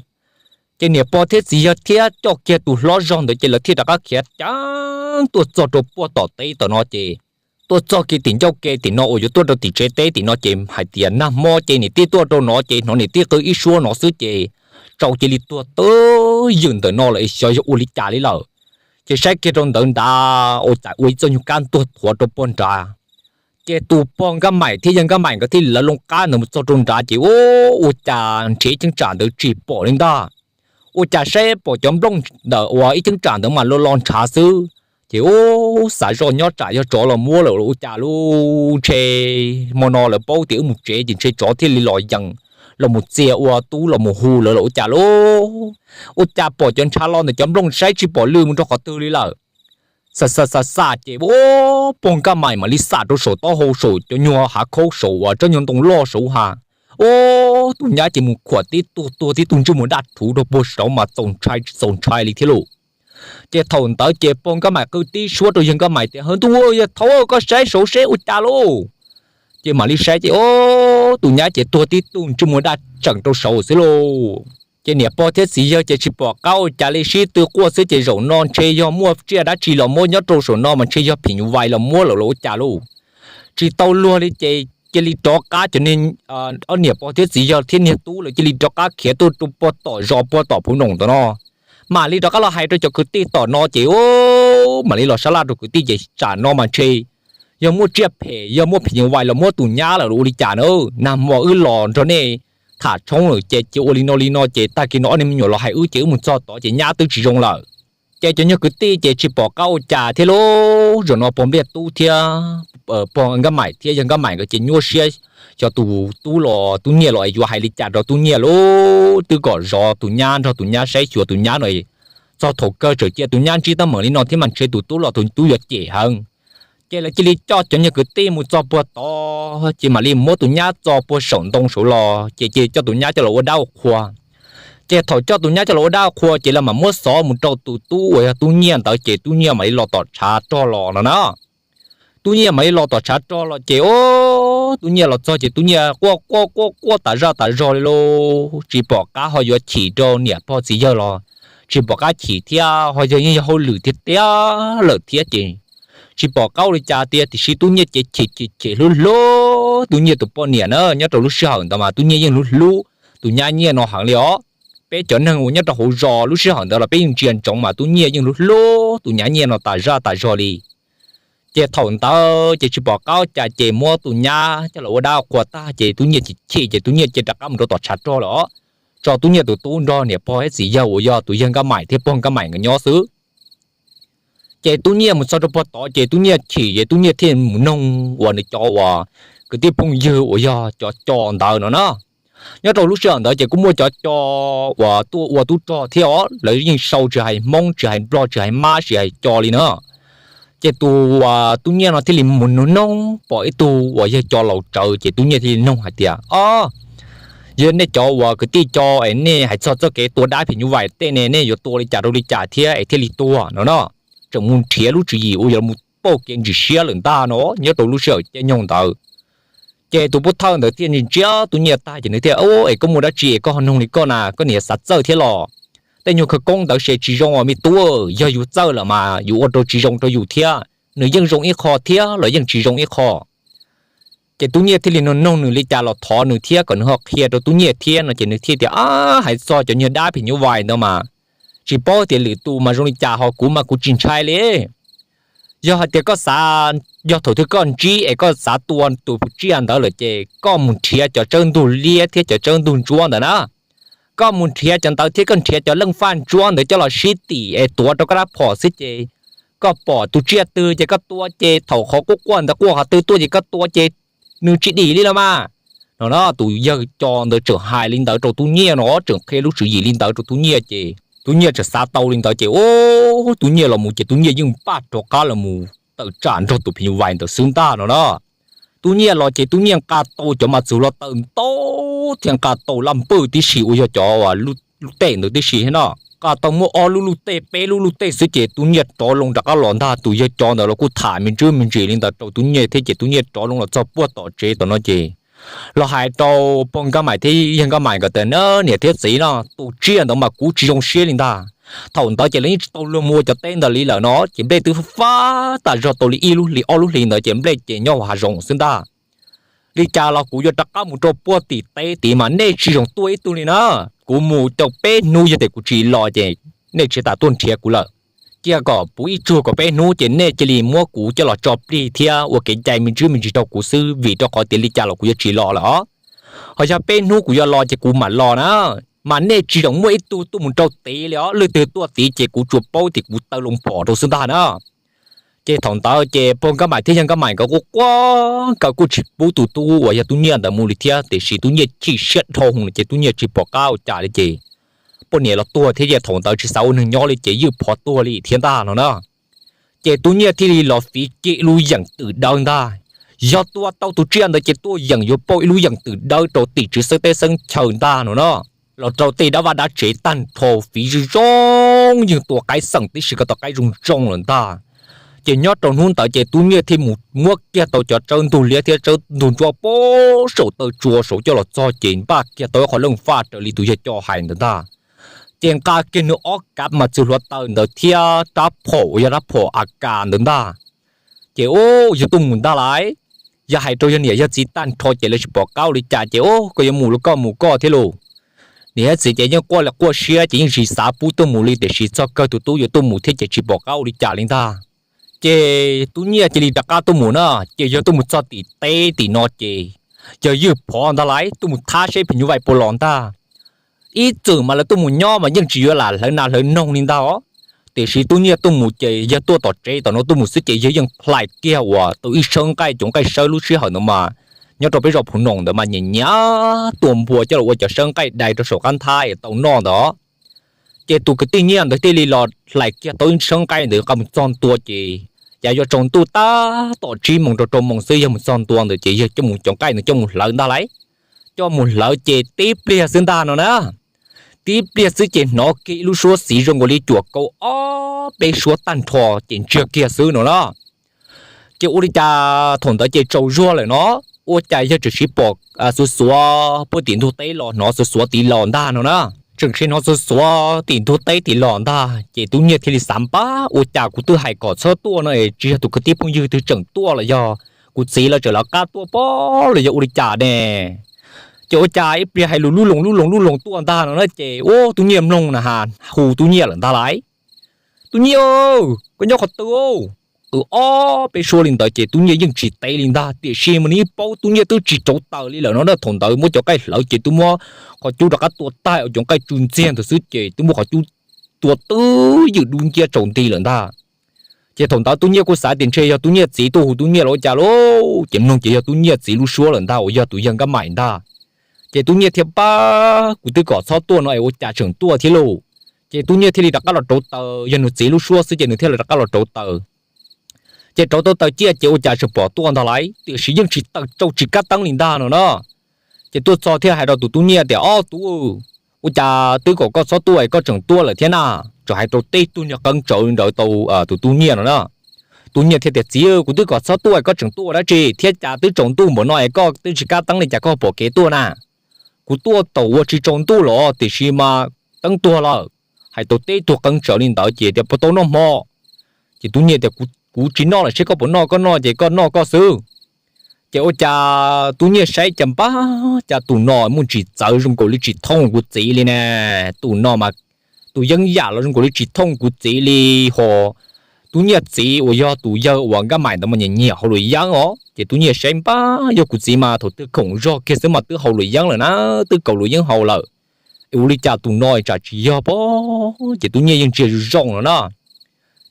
Ces niam pog thiab txiv yawg thiab coj kiag tus hlob zog ntawd ces lawv thiaj rov qab khiav ceev tuaj txog rau puag tom teb tom no ces tuaj txog kiag tim ncauj ke tim no uas yuav tuaj rau tim tsev teb tim no ces hais tias, Nag hmo ces niam tij tuaj rau no ces hnov niam tij qw ib suab no xwb ces tsau cia li tuag twb ywm ntawm no lawm es xyov yog ua li cas li lawm. Ces saib kiag rau ntawd nrad ua cas ua ib txoj nyuag kab tuag thuav rau puag nrad. Ces tus pog Nkaj Maim thiab yawg Nkaj Maim nkawd thiaj li lawv loo qab ntawd mus txog rau nrad ces, Ub, ua cas nrhiav cheeb tsam ntawd tsis pom li ntag. Ua cas saib pom cov nplooj ntawm uas ib cheeb tsam ntawd mas lo lo ntshav xwb. Ces ub, xav zoj nyob tsam yog tsov los muab lawm ua cas lub ntshe hmo no lawv paub tias wb mus tsev ces ntshe tsov thiaj li los yees, los mus txia ua tub los mus hu lawv los ua cas lub. Ua cas pom cov ntshav los ntawm cov nplooj saib tsis pom lwj mus rau qhov twg li lawm. Xav xav xav xav ces ub, pog Nkaj Maim mam li xam rau saum taub hau saum cov nyuag hav khaub saum uas tsob nyuag ntoo loj saud ha. Ub, tus nyab ces mus khuam tib tug tuag tib tug ntsej muag daj rhuv rau puag saud mas txaus ntshai tsis txaus ntshai li thiab lauj. Ces thaum ntawd ces pog Nkaj Maim qw tib suab rau yawg Nkaj Maim tias, Hav ntuj, yawg thaub, koj saib saud seb ua cas lauj. Ces mam li saib ces ub, tus nyab ces tuag tib tug ntsej muag daj tseem rau saud xwb lauj. Ces niam pog thiab txiv yawg ces tsis pom qab ua cas li, sib tw quaj xwb ces zaum no ntshe yog muaj tsiaj dab tsi los muab nyob rau saum no mas ntshe yog phim nyuj vais los muab lawm los ua cas lauj. Tsis tau luag li ces cia li rov qab cov niag, ob niam pog thiab txiv yawg thiab niag tub lawv cia li rov qab khiav tuaj rau puag tom zos puag tom Phuv Noom tom no. Mam li rov qab los hais rau cov kwv tij tom no ces ub, mam li los sab laj rau kwv tij ces tsam no mas ntshe yog muaj tsiaj phem, yog muaj phim nyuj vais los muab tus nyab lawm ua li cas na. Nag hmo wb los nrog nej tham tshoob lawm ces cia ua li no li no ces tag kis no ob niag me nyuam los hais wb ces wb mus txog tod ces nyab twb tsis zoo lawm. Ces cov nyuag kwv tij ces tsis pom qab ua cas thiab lauj. Zaum no pog Npliaj Tub thiab pog Nkaj Maim thiab yawg Nkaj Maim nkawd ces nyuaj siab, xyov tus tub los Tub Nyiaj los yuav hais li cas rau Tub Nyiaj lauj. Twb kom zov tus nyab nrog tus nyab saib xyuas tus nyab no, txog thaum kawg txawm cia tus nyab ntsib teeb meem li no thiab mas ntshe tus tub los tus tub yuav cem heev. Ces lawv cia li coj cov nyuag kwv tij mus txog puag tod ces mam li muab tus nyab txo puag saum ntoo saud los ces cia li coj tus nyab coj los ua dab ua qhua. Ces thaum coj tus nyab coj los ua dab ua qhua ces lawv mam muab xov mus rau tus tub uas yog Tub Nyiaj ntawd ces Tub Nyiaj mam li los tom tshav rog los no na. Tub Nyiaj mam li los tom tshav rog los ces ub, Tub Nyiaj los txog ces Tub Nyiaj quaj quaj quaj quaj tas zaj tas zog li lauj. Tsis pom qab ho yuav chim rau niam pog txiv yawg los tsis pom qab chim thiab, ho yog yeej yog hauj lwm tiag tiag lawm thiab ces tsis pom qab ua li cas tiag. Tiam sis Tub Nyiaj ces chim chim chim hlub hlub Tub Nyiaj tus poj niam na. Nyob rau lub sij hawm ntawd mas Tub Nyiaj yeej hlub hlub tus nyab Nyiaj no heev li os. Peb cov neeg uas nyob rau hauv zos lub sij hawm ntawd los peb yeej ntsia ntsoov mas Tub Nyiaj yeej hlub hlub tus nyab Nyiaj no tas zaj tas zog li. Ces thaum ntawd ces tsis pom qab ua cas ces muab tus nyab coj los ua dab ua qhua tag ces Tub Nyiaj chim chim ces Tub Nyiaj cia rov qab mus rau tom tshav rog lawm os, tso Tub Nyiaj tus tub nrog niam pog thiab txiv yawg uas yog tus yawg Nkaj Maim thiab pog Nkaj Maim nkawd nyob xwb. Ces Tub Nyiaj mus txog rau puag tod ces Tub Nyiaj chim ces Tub Nyiaj thiaj mus noog uas nws cov uas kwv tij phooj ywg uas yog cov co ntawd no na. Nyob rau lub sij hawm ntawd ces kuj muaj cov co uas tuaj ua tub rog thiab os, lawv yeej sau tsis hais Hmoob tsis hais Nplog tsis hais Mab tsis hais co li na. Ces tus uas Tub Nyiaj no thiaj li mus noog noog pom ib tug uas yawg co laus tsawv ces Tub Nyiaj thiaj li noog hais tias, Ob, yog nej cov uas kwv tij co es nej hais txog txoj kev tua dab phim nyuj vais tej ne, nej yuav tua li cas rau li cas thiab es thiaj li tuag no na. Tseem mus nrhiav lub tswv yim uas yuav mus pauj kev ntsim siab lawm ntag no nyob rau lub sij hawm caij nyoog ntawd. Ces tus pov thawj ntawd thiaj ntsia Tub Nyiaj tag ces nws thiaj, Es koj muaj dab tsi es koj ho noog li koj na, koj niam xav txawj thiab los? Tej nyuag khawv koob ntawd ces tsis zoo os me tub, yog yus txawj lawm mas yus ua rau tsis zoo rau yus thiab, nws yeej zoo ib qho thiab los yeej tsis zoo ib qho. Ces Tub Nyiaj thiaj li noog noog nws li cas los thov nws thiab kom nws ho qhia rau Tub Nyiaj thiab no ces nws thiaj tias, Ab, hais txog cov nyuag dab phim nyuj vais ntawd mas tsis paub tias lwm tus mas zoo li cas, ho kuv mas kuv tsis ntshai li. Yog hais tias koj xav, yog thaum twg koj ntsib es koj xav tua tus tsiaj ntawd lawm ces koj mus nrhiav cov tsawb ntug liab thiab cov tsawb ntug ntsuab ntawd na. Koj mus nrhiav cov ntawd thiab koj nrhiav cov leej faj ntsuab ntawd coj los sib tim es tuav rau koj rab phom xwb ces koj pom tus tsiaj twg ces koj tua, ces thaum qhov quaj quaj ntawd quaj qhov twg tuaj ces koj tua ces nws tsis dim li los mas. No na, tus yawg co ntawd tseem hais li ntawd rau Tub Nyiaj no, tseem qhia lub tswv yim li ntawd rau Tub Nyiaj ces Tub Nyiaj tseem xav tau li ntawd ces ub, Tub Nyiaj los mus ces Tub Nyiaj yeej npaj rov qab los mus tawm tsam nrog tus phim nyuj vais ntawd xwb ntag no na. Tub Nyiaj los ces Tub Nyiaj nqa tau cov mas txwv los tawm ntau thiab nqa tau laj npawj tib si uas yog cov lub tej ntawd tib si thiab no. Nqa tau muaj ob lub luj tej peb lub luj tej xwb ces Tub Nyiaj rov loo rov qab los ntag. Tus yawg co ntawd los kuj tham me ntsis me ntsis li ntawd rau Tub Nyiaj thiab ces Tub Nyiaj rov loo los txog puag tom tsev tom no ces los hais rau pog Nkaj Maim thiab yawg Nkaj Maim nkawd tias, Niam thiab txiv no, tus tsiaj ntawd mas kuv tsis zoo siab li ntag. Thaum ntawd ces lawv yeej tsis tau luag mus ua cov teb ntawd li lawm no ces nplej twb fab tas zog tau li ib lub hlis ob lub hlis ntawd ces nplej ces nyob hauv hav zoov xwb ntag. Li cas los kuv yuav rov qab mus rau puag tim teb tid mas nej tsis zoo tuaj ib tug li na. Kuv mus tau peb hnub yog tias kuv tsis los ces nej tsis tas tuaj nrhiav kuv lawm. Cia kom puv ib tsug kom peb hnub ces nej cia li muab kuv coj los tso plig thiab ua kev cai me ntsis me ntsis rau kuv xwb, vim rau qhov tias li cas los kuv yuav tsis los lawm os. Ho yog peb hnub kuv yuav los ces kuv mam los na. mas nej tsis txhob muaj ib tug tuaj mus rau tid li os, leej twg tuaj tid ces kuv tsuas paub tias kuv taw loo phom rau xwb ntag na. Ces thaum ntawd ces pog Nkauj Maim thiab yawg Nkauj Maim nkawd quaj quaj, nkawd kuj tsis pub tus tub uas yog Tub Nyiaj ntawd mus li thiab, tiam sis Tub Nyiaj chim siab dhau hwv ces Tub Nyiaj tsis pom qab ua cas li ces poj niam los tuag thiab ces thaum ntawd tsis xav ua neeg nyob li ces ywj phov tuag li thiab ntag no na. Ces Tub Nyiaj thiaj li los fiv kiag ib lub yeem twm dawb ntag. Yog tua tau tus tsiaj ntawd ces tuaj yeem yuav pauj ib lub yeem twm dawb rau tim tswv xeeb teb xeeb chaw ntag no na. Los rau tej dab vaj dab tsev tag nrho fiv zoo zoo, yeej tua qaib xeem tib si kom tau qaib zoo zoo lawm ntag. Ces nyob rau hnub ntawd ces Tub Nyiaj thiaj mus muab kiag tau cov tsawb ntug liab thiab tsawb ntug ntsuab puag saum taw tsua saud coj los txog ces npaj kiag tau ib qho leej faj raws li tus yawg coj hais ntawd ntag. Ces nqa kiag nws ob kav mas txwg hluav taws ntawd thiab rab phom uas yog rab phom a kas ntawd ntag. Ces ub, yog tuaj mus ntag lais. Yog hais rau yog niam yog txiv tag nrho ces lawv tsis pom qab ua li cas ces ub, koj yuav mus los koj mus koj thiab lauj. Niam thiab txiv ces yeej quaj li quaj siab ces yeej tsis xav pub tuaj mus li, tiam sis txog kawg tus tub yuav tuaj mus thiab ces tsis pom qab ua li cas li ntag. Ces Tub Nyiaj cia li rov qab tuaj mus na, ces yog tuaj mus txog tim teb tim no ces yog ywj phov ntag lais, tuaj mus thab seb phim nyuj vais puas los ntag. Ib txwm mas lawv tuaj mus nyob mas yeej tsis yuav lam hlawv nas hlawv noog li ntag os. Tiam sis Tub Nyiaj tuaj mus ces yog tuaj tom tsev tom no tuaj mus xwb ces yog yeej hlais kiag uas tau ib sawb nqaij, cov nqaij sawb lub sij hawm ntawd mas nyob rau peb zos Phum Noom ntawd mas nyiam nyiam tua npua coj los ua cov sawb nqaij dai rau saum qab nthab es tau noj ntawd. Ces tus kwv tij Nyiaj ntawd thiaj li los hlais kiag tau ib sawb nqaij ntawd nqa mus txog ntua ces cas yuav tsaus ntuj tab tom tsib moos rau rau moos xwb, yog mus txog ntua ntawd ces yog coj mus cov nqaij ntawd coj mus hlawv ntag lais. Coj mus hlawv ces tib pliag xwb ntag no na, tib pliag xwb ces hnov kiag ib lub suab xiv zoo nkaus li cuam kaus ob peb suab tag nrho ces ntsiag kiag xwb no na. Ces ua li cas thaum ntawd ces tsaus zuag lawm no, ua cas yog tseem siv pom xuav xuav puag tim ntug teb los, hnov xuav xuav tid los ntag no na. Tseem siv hnov xuav xuav tim ntug teb tid los ntag ces Tub Nyiaj thiaj li xav npab, ua cas kuv twb hais kom txhob tuaj no es tsis yog tus kwv tij phooj ywg twg tseem tuaj los yog kuv txiv lawv tseem lawv qab tuaj pob los yog ua li cas ne. Ces ua cas ib pliag hais lus lub loos lub loos lub loos tuaj ntag no na ces ub, Tub Nyiaj mloog na has hu Tub Nyiaj lawm ntag lais. Tub Nyiaj, koj nyob qhov twg? Qw ob peb suab li ntawd ces Tub Nyiaj yeej tsis teb li ntag, tiam sis mas nws yeej paub Tub Nyiaj twb tsis rauv taws li lawm no na. Thaum ntawd muab cov nqaij hlawv ces twb muab qhov cub rov qab tua tag, ua cov nqaij tsw ntxiag ntawd xwb ces twb muab qhov cub tua twb ywm dub nciab tsaus nti lawm ntag. Ces thaum ntawd Tub Nyiaj kuj xav tias ntshe yog Tub Nyiaj txiv tuaj hu Tub Nyiaj los ua cas lauj, ces mloog ces yog Tub Nyiaj txiv lub suab lawm ntag uas yog tus yawg Nkauj Maim ntag. Ces Tub Nyiaj thiaj pab, kuv twb kom txhob tuaj no es ua cas tseem tuaj thiab lauj. Ces Tub Nyiaj thiaj li rov qab los rauv taws, yog nws txiv lub suab xwb ces nws thiaj li rov qab los rauv taws. Ces rauv tau taws ciaj ces ua cas tseem pom tuaj ntag lais, tiam sis yeej tsis taws tsau tsis kab teeb li ntag no na. Ces tuaj txog thiaj hais rau tus Tub Nyiaj tias, Ob tub, ua cas twb kom koj txhob tuaj es koj tseem tuaj lawm thiab na? Tseem hais rau teb tug niag qeeb tsawv ntawd tau tus Tub Nyiaj no na. Tub Nyiaj thiaj tias, Txiv, kuv twb kom txhob tuaj es koj tseem tuaj ua dab tsi thiab? Cas twb tsaus ntuj npaum no es koj twb tsis kab teeb li cas koj pom kev tuaj na? Kuv tuaj thaum uas tsis tsaus ntuj los tiam sis mas teeb tuag lawm. Hais tau teb tug qeeb tsawv li ntawd ces tias, Puas tau noj hmo? Ces Tub Nyiaj tias, Kuv tsis noj lawm, seb koj puas noj, koj noj ces koj noj koj xwb. Ces ua cas Tub Nyiaj saib cas npab, cas tus no muaj tsis txawv zoo nkaus li tsis thooj kuv txiv li ne. Tus no mas tus yeeb yam los zoo nkaus li tsis thooj kuv txiv li ho. Tub Nyiaj txiv uas yog tus yawg uas Nkauj Maim ntawd mas nyiam nyiam hauj lwm yeeb os. Ces Tub Nyiaj saib npab, yog kuv txiv mas thaum twg khoom zog kiag xwb mas twb haus luam yeeb lawm na, twb kaus luam yeeb haus lawm. Es ua li cas tus no tsam tsis yog pob? Ces Tub Nyiaj yeej ntsia zoo zoo no na.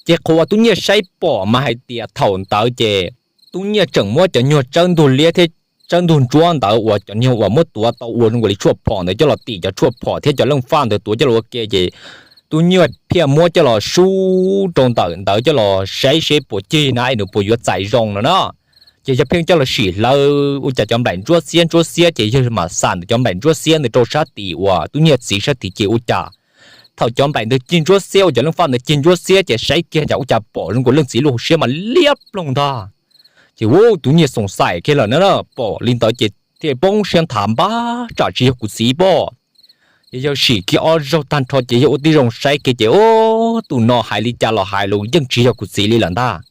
Ces qhov uas Tub Nyiaj saib pom mas hais tias thaum ntawd ces Tub Nyiaj tseem muab cov nyuag tsawb ntug liab thiab tsawb ntug ntsuab ntawd uas cov nyuag uas muab tuav tau ua zoo nkaus li tshuaj phom ntawd coj los tim cov tshuaj phom thiab cov leej faj ntawd tuav coj los ua ke ces Tub Nyiaj thiaj muab coj los sub rau ntawm ntawd coj los saib seb puas cig na es nws puas yuav txais zoo no na. Ces yog pheej coj los sim hlawv ua cas cov nplaim ntsuab xiab ntsuab xiab ces yog mam xam ntawm cov nplaim ntsuab xiab ntawd rau sab tid uas Tub Nyiaj txiv sab tid ces ua cas thaum cov nplaim ntawd cig ntsuab xiab uas cov leej faj ntawd cig ntsuab xiab ces saib kiag cas ua cas pom zoo nkaus leej txiv lub hauv siab mas liab ploog ntag. Ces ua Tub Nyiaj xoom xaim kiag lawm na, pom li ntawd ces thiaj poob siab nthav npab, tsam tsis yog kuv txiv pob. Ces yog sim kiag ob zaug tag nrho ces yog ua tib zoo saib kiag ces ua tus no hais li cas los hais los yeej tsis yog kuv txiv li lawm ntag.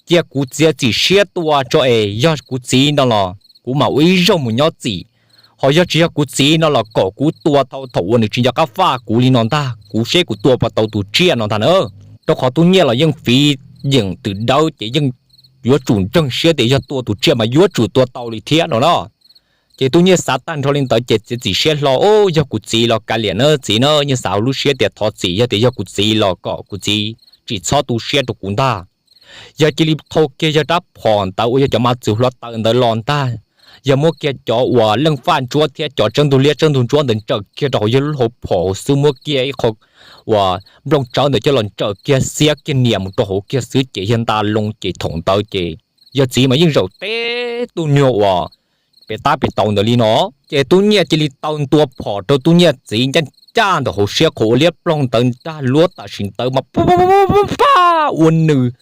Cia kuv txiav txim siab tua tso es yog kuv txiv no los kuv mam ua ib zaug mus nyob txim, ho yog tsis yog kuv txiv no los kom kuv tua tau thaum uas nws tsis nco qab faj kuv li no ntag, kuv seb kuv tua puas tau tus tsiaj no ntag na. Rau qhov Tub Nyiaj los yeej fiv yeem twm dawb ces yeej yuav tsum ntseeg siab tias yog tua tus tsiaj mas yuav tsum tua tau li thiab no na. Ces Tub Nyiaj xav tag nrho li ntawd ces txiav txim siab hlo, Yog kuv txiv los kav liam na txiv na, yeej xav hauv lub siab tias thov txim, yog tias yog kuv txiv los kom kuv txiv tsis txhob tu siab rau kuv ntag. Yog cia li thau kiag yawg rab phom ntawd uas yog cov mas txwm hluav taws ntawd los ntag, yog muab kiag cov uas leej faj ntsuab thiab cov tsawb ntug liab tsawb ntug ntsuab ntawd ntsaws kiag rau hauv yawg lub hauv phom xwb, muab kiag ib qho uas nplooj tsawb ntawd coj los ntsaws kiag xiab kiag nias mus rau hauv kiag xwb ces yawg nta loo ces thaum ntawd ces yawg txiv mas yeej zaum teb tug nyuag uas pem tab pem tau ntawd li no. Ces Tub Nyiaj cia li taw ntua phom rau Tub Nyiaj txiv ncaj ncaj ntawm hauv siab qhov ua liab ploog ntawd nrag luab tam sim ntawd mas pab ua nws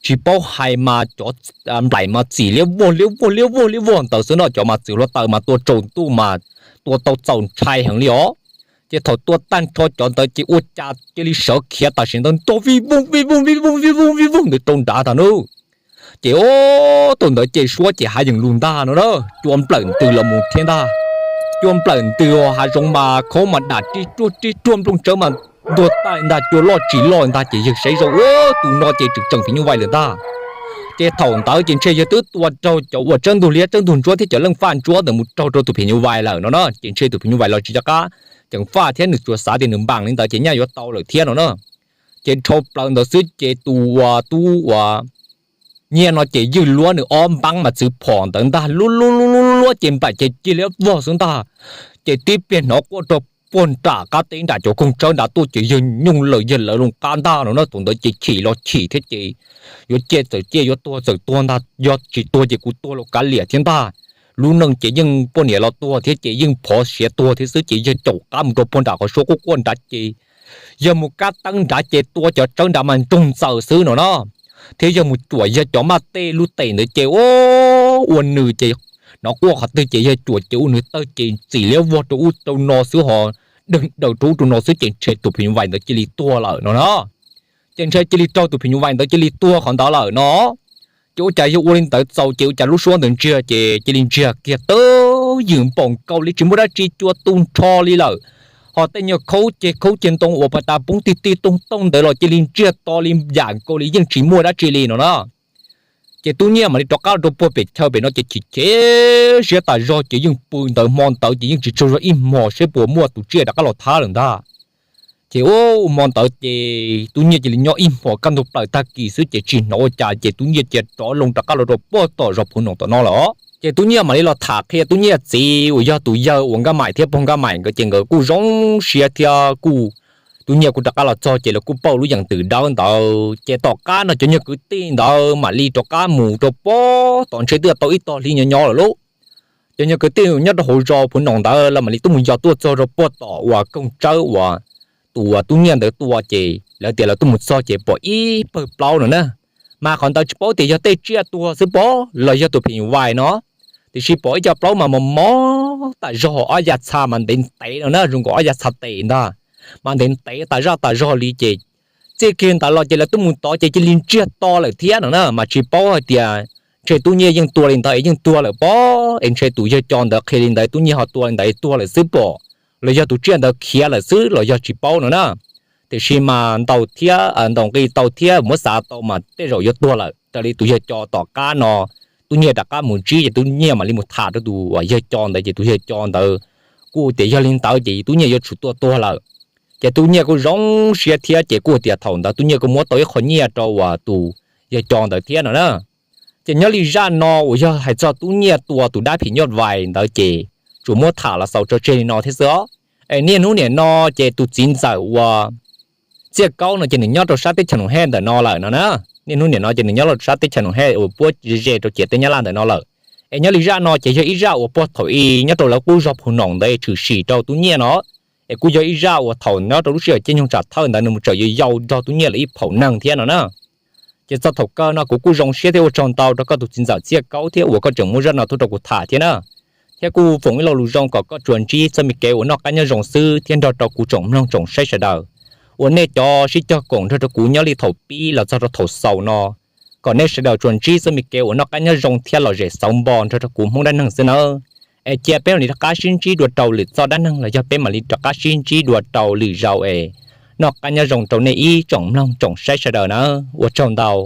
tsis paub hais mas cov nplaim mas txim liab vog liab vog liab vog liab vog ntawd xwb no, cov mas txwm hluav taws mas tua tsaus ntuj mas tua tau txaus ntshai heev li os. Ces thaum tua tag nrho cov ntawd ces ua cas cia li sawv khiav tam sim ntawd ntog vij voog vij voog vij voog vij voog vij voog ntawd rau nrad tag nub. Ces o, thaum ntawd ces suab ces hav yeem lug ntag no na, cua nplawm ntws los mus thiab ntag. Cua nplawm ntws hav zoov mas khaub mas dam rib ruag rib ruag nplooj tsawb mas ntuag tag ntag, cua loj tsis loj ntag ces yawg saib zoo ua tus no ces tseem tseem phim nyuj vais lawm ntag. Ces thaum ntawd ces ntshe yawg twb tua raug cov uas tsawb ntug liab tsawb ntug ntsuab thiab cov leej faj ntsuab ntawd mus raug rau tus phim nyuj vais lawm no na, ces ntshe tus phim nyuj vais los tsis nco qab ceev faj thiab nws tsuas xav tias nws npaam li ntawd ces nyaj yuav tau lawm thiab no na. Ces dhau plaws ntawd xwb ces tus uas Tub uas Nyiaj no ces ywj luab nws ob npaab mas txwv phom ntawd ntag, luab luab luab luab luab ces nplaim ces cig liab vog xwb ntag. Ces tib pliag hnov quaj rau puag nram qab teb nram cov koog tsawb nrad tuaj ces yawg nyooj lawm yawg lawv loo qab ntag no na. Thaum ntawd ces chim los chim thiab ces yuav ciaj txawm ciaj, yuav tuag txawm tuag ntag, yog tsis tuag ces kuv tuag los kav liam thiab ntag. Lub neej ces yeej poj niam los tuag thiab ces yeej phov siav tuag thiab xwb ces yawg caum qab mus rau puag nram qhov suab quaj quaj nrad ces yawg mus kab teeb nrad ces tua cov tsawb nrad mas nroog ntxaws xwb no na. Thiab yawg mus cuam yawg cov maj tej lub tes ntawd ces ua nws ces hnov quaj qhov twg ces yawg cuam ces ua nws tawg ces txim liab vog rau ub rau no xwb ho, deeg daws rau ub rau no xwb ces ntshe tus phim nyuj vais ntawd cia li tuag lawm no na. Ces ntshe cia li raug tus phim nyuj vais ntawd cia li tuag qhov ntawd lawm no. Ces ua cas yawg ua li ntawd txaus ces ua cas lub suab ntawd ntsiag ces cia li ntsiag kiag twb ywm npaum nkaus li tsis muaj dab tsi cua tu nrho li lawm. Ho tej nyuag khaub ceg khaub ceg ntoo uas pas tas poob tig tig toog toog ntawd los cia li ntsiag to li yam nkaus li yeej tsis muaj dab tsi li no na. Ces Tub Nyiaj mam li rov qab los rau puag pem chaw pem no ces chim chim siab tas zog ces yeej pw ntawd hmo ntawd ces yeej tsis tsaug zog ib hmos seb puas muaj tus tsiaj rov qab los thab lawm ntag. Ces ua hmo ntawd ces Tub Nyiaj cia li nyob ib hmos kaj ntug plaws tag kis xwb ces tsis hnov ua cas ces Tub Nyiaj cia rov loo rov qab los rau puag tom zos Phuv Noom tom no lawm os. Ces Tub Nyiaj mam li los tham qhia Tub Nyiaj txiv uas yog tus yawg uas Nkaj Maim thiab pog Nkaj Maim nkawd ces nkawd kuj zoo siab thiab kuj, Tub Nyiaj kuj rov qab los txog ces lawv kuj pauj lub yeem twm dawb ntawd ces tom qab no cov nyuag kwv tij ntawd mam li rov qab mus rau puag tom ntshe twb tau ib tog hli nyob nyob lawm lauj. Cov nyuag kwv tij nyob rau hauv zos Phuv Noom ntawd lawv mam li tuaj mus yos tuaj txog rau puag tom uas koog tsawb uas tus uas Tub Nyiaj ntawd tua ces lawv tias lawv tuaj mus txog ces pom ib pawg plaub no na. Mas qhov ntawd tsis paub tias yog tej tsiaj tuag xwb pob los yog tus phim nyuj vais no, tiam sis pom ib co plaub mas mos mos tas zog ob yas txha mas ntev ntev no na, zoo nkaus ob yas txha tes ntag, mas ntev ntev tas zaj tas zog li ces txij kiag ntawd los ces lawv tuaj mus tod ces cia li ntsiag to lawm thiab no na. Mas tsis paub hais tias ntshe Tub Nyiaj yeej tua li ntawd es yeej tuag lawm pob es ntshe tus yawg co ntawd qhia li ntawd Tub Nyiaj ho tua li ntawd es tuag lawm xwb pom, los yog tus tsiaj ntawd khiav lawm xwb los yog tsis paub no na. Tiam sis mas ntaus thiab ntaus nqi tau thiab muab xav tau mas tej zaum yuav tuag lawm raws li tus yawg co tom qab no. Tub Nyiaj rov qab mus ntsib ces Tub Nyiaj mam li mus tham rau tus uas yawg co ntawd ces tus yawg co ntawd kuj tias yog li ntawd ces Tub Nyiaj yuav tsum tua tuag lawm. Ces Tub Nyiaj kuj zoo siab thiab ces kuj tias thaum ntawd Tub Nyiaj kuj muab tau ib qho nyiaj rau uas tus yawg co ntawd thiab no na. Ces nyob li zaj no uas yog hais txog Tub Nyiaj tua tus dab phim nyuj vais ntawd ces tsuas muab tham los xaus tso tseg li no thiab xwb os. Es niaj hnub niam no ces tus txiv ntxawm uas Txiaj Kaub no ces nws nyob rau sab teb chaws Noom Hej ntawm no lawm no na. Niaj hnub niam no ces nws nyob rau sab teb chaws Noom Hej uas puab ze ze rau ciam teb Nyab Laj ntawm no lawm. Es nyob li zaj no ces yog ib zaj uas puag thaum i nyob rau lawv qub zog Phuv Noom ntawd tshwm sim rau Tub Nyiaj no. Es kuj yog ib zaj uas thaum nyob rau lub sij hawm caij nyoog tsam thawj ntawd nws mus tseem yau yau nrog Tub Nyiaj lawv ib phaum neeg thiab no na. Ces txog thaum kawg no kuv kuj zoo siab thiab ua tsaug ntau rau koj tus txiv ntxawm Txiaj Kaub thiab uas koj tseem muab zaj no tuaj rau kuv tham thiab na. Thiab kuj foom ib lo lus zoo kom koj tsuas ntsib txoj me kev uas noj qab nyob zoo xwb thiab nrog rau kuv tsoom mloog tsoom saib sawv daws uas nej cov sib cog koom nrog rau kuv nyob li thaum pib los txog rau thaum xaus no, kom nej sawv daws tsuas ntsib txoj me kev uas noj qab nyob zoo thiab lom zem xauv npo nrog rau kuv Hmoob dab neeg xwb nawb. Es cia peb mam li rov qab sib ntsib dua rau lwm txoj dab neeg los yog peb mam li rov qab sib ntsib dua rau lwm zaus es noj qab nyob zoo rau nej ib tsoom mloog tsoom saib sawv daws nawb, ua tsaug ntau.